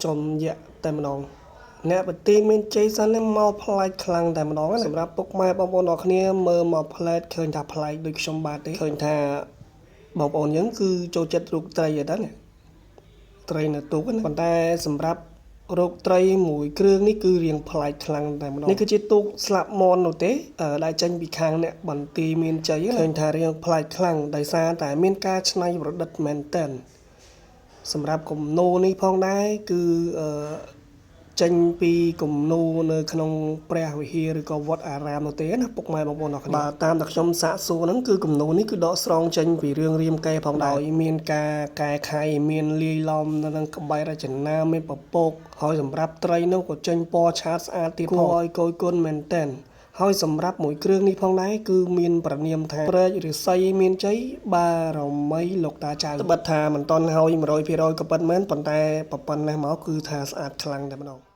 ចំយៈតែម្ដងអ្នកបន្ទាយមានជ័យសិននេះមកប្លែកខ្លាំងតែម្ដងណាសម្រាប់ពុកម៉ែបងប្អូនអរគ្នាមើលមកប្លែកឃើញថាប្លែកដូចខ្ញុំបាទទេឃើញថាបងប្អូនយើងគឺចូលចិត្តរូបត្រីឯតានេះត្រីនៅទូកណាប៉ុន្តែសម្រាប់រោគត្រីមួយគ្រឿងនេះគឺរៀងប្លែកខ្លាំងតែម្ដងនេះគឺជាទូកស្លាប់មន់នោះទេដែលចេញពីខាងអ្នកបន្ទាយមានជ័យឃើញថារៀងប្លែកខ្លាំងដោយសារតែមានការច្នៃប្រឌិតមែនទែនសម្រាប់គំនូរនេះផងដែរគឺចេញពីគំនូរនៅក្នុងព្រះវិហារឬក៏វត្តអារាមនោះទេណាពុកម៉ែបងប្អូនអរគ្នាបាទតាមតែខ្ញុំសាកសួរហ្នឹងគឺគំនូរនេះគឺដកស្រង់ចេញពីរឿងរាមកេរ្តិ៍ផងដែរមានការកែខៃមានលាយឡំនៅនឹងក្បាច់រចនាមានពពកហើយសម្រាប់ត្រីនោះក៏ចេញពណ៌ឆាតស្អាតទៀតផងគួរឲ្យកយគុណមែនទែនហើយសម្រាប់មួយគ្រឿងនេះផងដែរគឺមានប្រនាមថាព្រែកឫស្សីមានជ័យបារមីលោកតាចៅត្បិតថាមិនតន់ហើយ100%ក៏ពិតមែនប៉ុន្តែប៉ុណ្ណេះមកគឺថាស្អាតខ្លាំងតែម្ដង។